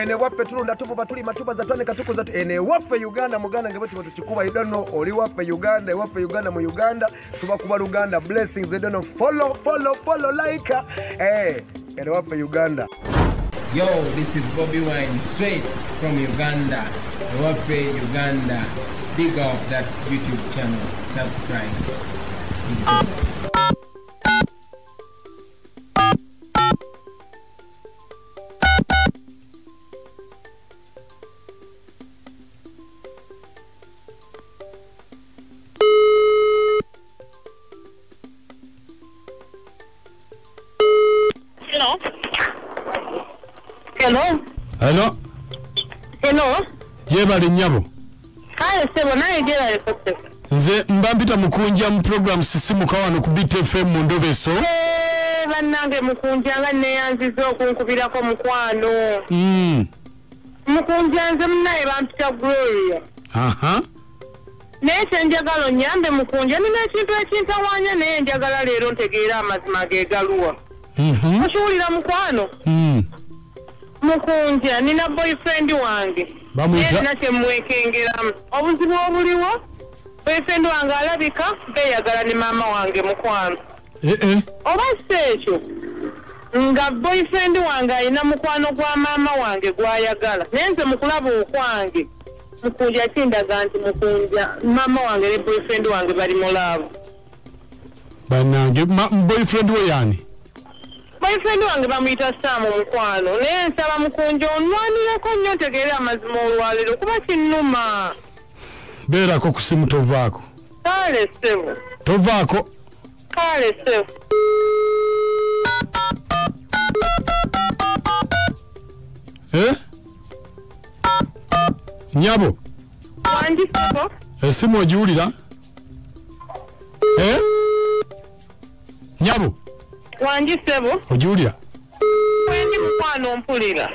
Ene waffe tulunda tuvuba tulima tubaza twanika tukuza ene waffe Uganda muganda nge bwe tukikuba. You don't know oli waffe Uganda, waffe Uganda mu Uganda tubakuba Luganda. Blessings. You don't know, follow follow follow like ene waffe Uganda. Yo, this is Bobi Wine straight from Uganda. Ewaffe Uganda. Big up that YouTube channel. Subscribe. Hello. Hello. Hello. Hello. Jebale nyabo. Kale sebo naye jebale kote. Nze mbampita mukunja mu program sisimuka wano ku BTFM mu Ndobeso. Bannange mukunja nga neyanziza okunkubirako mukwano. Mukunja nze munnaye bampita Gloria. Aha. Naye kye njagala onnyambe mukunja, nina ekintu ekintawaanya naye njagala leero ntegeera amazima ge galuwa. Okiwulira mukwano? Mukunja nina boyfriend wange. Nina kyemwekengeramu. Obuzibu obuliwo, boyfriend wange alabika beeyagala ne maama wange mukwano. Oba si ekyo nga boyfriend wange alina mukwano gwa maama wange gw'ayagala. Naye nze mu kulaba okwange mukunja kindaga nti mukunja maama wange ne boyfriend wange bali mu love. Bannange, boyfriend we yani? Boyfriend wange bamuyita Sam mukwano. Naye nsaba mukunja onwanireko nnyo ntegeere amazima olwaleero kuba kinnuma. Beerako ku simu tovaako. Kale ssebo. Tovaako. Kale ssebo. Nyabo. Wangi ssebo. Esimu ogiwulira? Nyabo. Wangi ssebo. Ogiwulira? Wendi mukwano mpulira.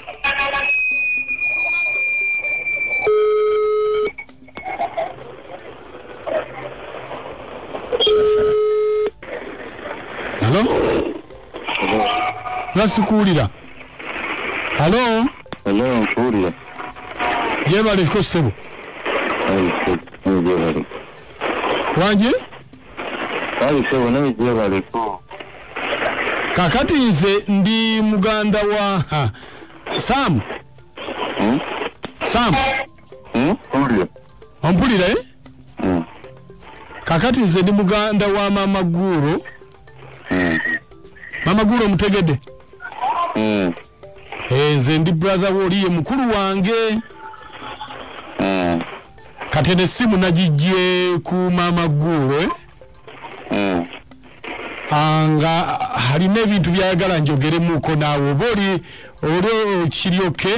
Halo? Nasikuwulira. Halo? Halo, nkuwulira. Jebaleko ssebo. Jebaleko. Wangi? Kale ssebo naye jebaleko. Kakati nze ndi muganda wa Sam. Sam. Mpulira. Ompulira eh? Kakati nze ndi muganda wa Mama Guro. Mama Guro mutegedde? Nze ndi brother wo oliye mukulu wange. Kati essimu nagigye ku Mama Guro eh? Nga halina ebintu byayagala njogeremuko naawe oba oli kiri okay?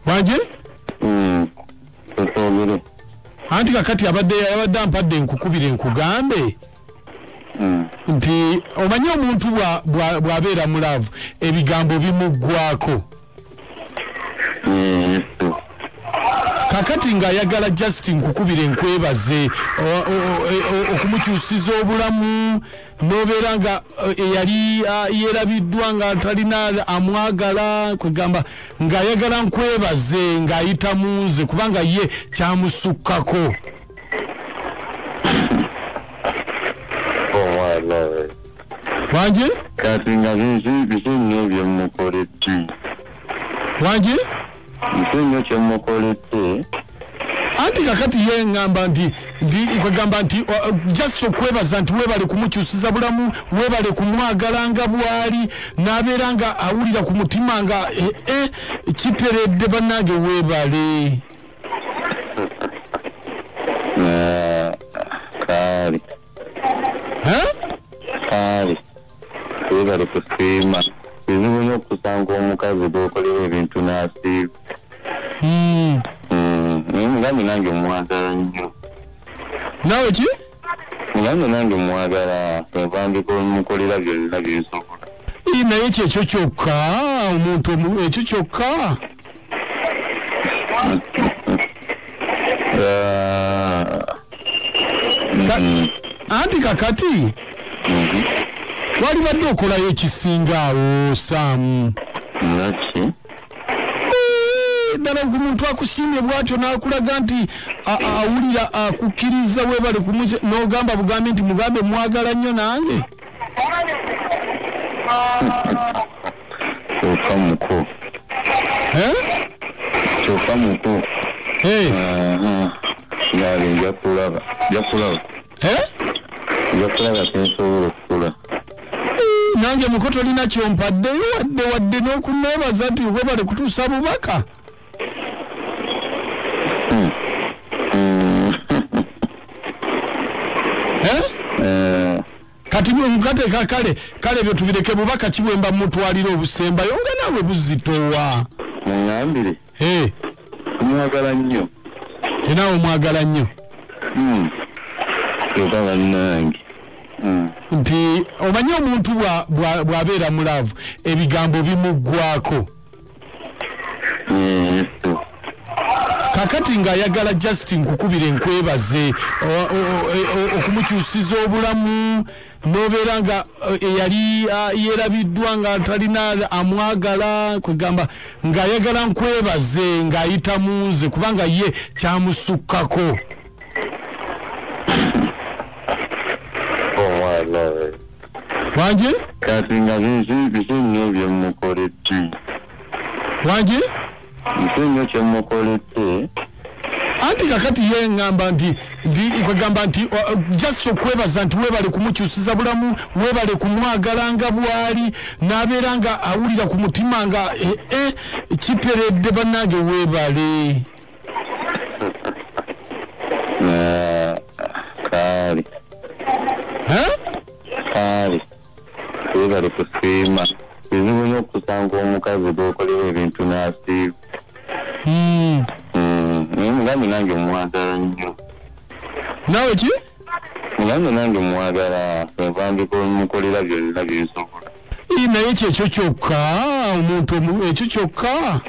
Wanje? Anti kakati abadde ampadde nkukubire nkugambe nti omanyi omuntu bw'abeera mu love ebigambo bimuggwako. Kakati ng'ayagala just nkukubire nkwebaze okumukyusiza obulamu n'obeera nga eyali yeerabiddwa nga talina amwagala, kwegamba ng'ayagala nkwebaze ng'ayita mu nze kubanga ye kyamusukkako. Wangi? Kati nga biki nnyo byemukoledde. Wangi? Biki nnyo kyemukoledde. Anti kakati ye ngamba nti kwegamba nti just okwebaza nti weebale kumukyusiza bulamu, weebale kumwagala nga bw'ali, n'abeera nga awulira ku mutima nga kiteredde bannange weebale. Kale. Kale. Weebale kusiima. Kizibu nnyo okusanga omukazi gw'okolera ebintu n'asiiba. Mugambe nange mwagala nnyo. Naawe ki? Mugambe nange mwagala, ebandiko mukolera byonna byensobola. Naye ekyo ekyo kyokka, omuntu ekyo kyokka. Anti kakati Walibadde okolayo ekisinga awo Sam. Lwaki? Ddala omuntu akusiimye bw'atyo n'akulaga nti awulira akukkiriza weebale n'ogamba bugambi nti mugambe mwagala nnyo nange. Kyokka muko. Kyokka muko. Nali nja kulaba. Nja kulaba. Nja kulaba kyensobola okukola. Nange muko tolina kyompaddeyo wadde n'okuneebaza nti weebale kutuusa bubaka. Kati mukateeka kale ebyo tubireke bubaka ki bwe mba mutwalira obusembayo nga naawe buzitowa. Muŋŋambire. Mwagala nnyo. Naawe omwagala nnyo. Kyokka bannange. Nti omanyi omuntu bw'abeera mu laavu ebigambo bimuggwako. Kakati ng'ayagala just nkukubire nkwebaze okumukyusiza obulamu n'obeera nga eyali yeerabiddwa nga talina amwagala kwegamba ng'ayagala nkwebaze ng'ayita mu nze kubanga ye kyamusukkako. Wangi? Kati nga biki nnyo bye mukoledde. Wangi? Biki nnyo kye mukoledde. Anti kakati ye ngamba nti nkugamba nti just okwebaza nti weebale kumukyusiza bulamu, weebale kumwagala nga bw'ali, n'abeera nga awulira ku mutima nga kiteredde bannange weebale. Kale. Kale. Weebale kusiima. Kizibu nnyo okusanga omukazi gw'okolera ebintu n'asiiba. Mugambe nange mwagala nnyo. Naawe ki? Mugambe nange mwagala envandiko mukolera byonna byensobola. Naye kyekyo kyokka omuntu ekyo kyokka.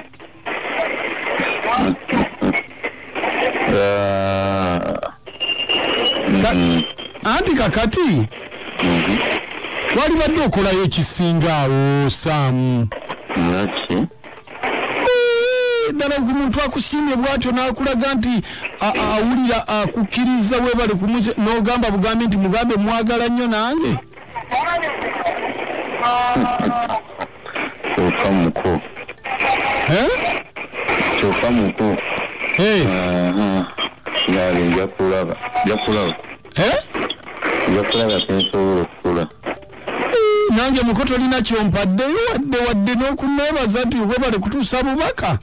Anti kakati walibadde okolayo ekisinga awo Sam. Lwaki? Ddala omuntu akusiimye bw'atyo n'akulaga nti awulira akukkiriza weebale n'ogamba bugambi nti mugambe mwagala nnyo nange. Kyokka muko. Kyokka muko. Nali nja kulaba. Nja kulaba. Nja kulaba kyensobola okukola. Nange muko tolina kyompaddeyo wadde n'okuneebaza nti weebale kutuusa bubaka.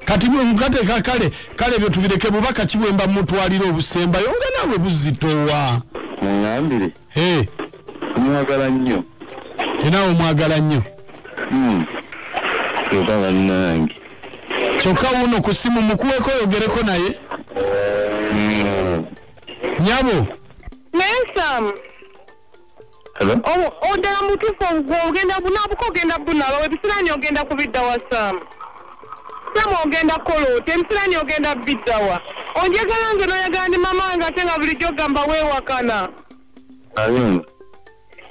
Kati mukateeka kale ebyo tubireke bubaka ki bwe mba mutwalira obusembayo nga naawe buzitowa. Muŋŋambire. Mwagala nnyo. Naawe omwagala nnyo. Kyokka bannange. Kyokka wuno ku ssimu mukuweko oyogereko naye. Nnyabo. Naye Sam. Oddala mutuufu ogenda bunaabuka ogenda bunaaba ebisiraani ogenda kubidda wa Sam. Sam ogenda kukola otya ebisiraani ogenda bidda wa? Onjagala nze n'oyagala ne maama wange ate nga bulijjo ogamba weewakana.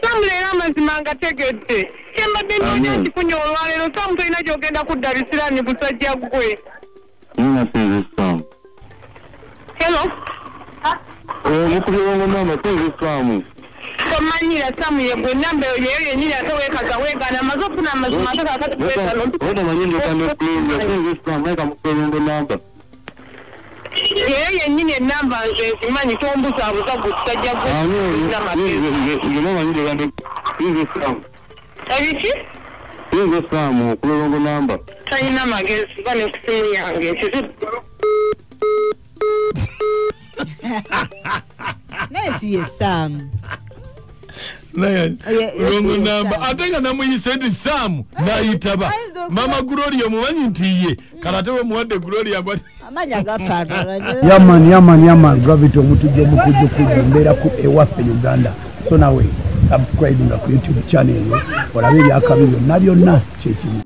Sam leero amazima ngategedde. Kye mbadde nnoonya nkifunye olwaleero Sam tolina gy'ogenda kudda bisiraani busajja ggwe. Hello? Mukubye namba sinze Sam. Tomanyira Sam ye gwe namba eyo yeyo yennyini ate weekaza weegaana amaze okufuna amazima ate kaakati kwegana. Yeyo yennyini ennamba nze nzimanyi tombuzaabuza gwe kisajja gwe. Ebiki? Sinze Sam okulongo namba. Talina magezi ba ne ku ssimu yange ekizibu. Naye si ye Sam. Namba ate nga namuyise nti Sam n'ayitaba. Mama Gloria mumanyi nti ye kale ate we muwadde Gloria amanya gafaanana. Yaman Gravity omutujju omukujjukujju mbeera ku ewaffe Uganda. So nawe subscribe nga ku YouTube channel olabe ebyakabi byonna byonna kyekimu.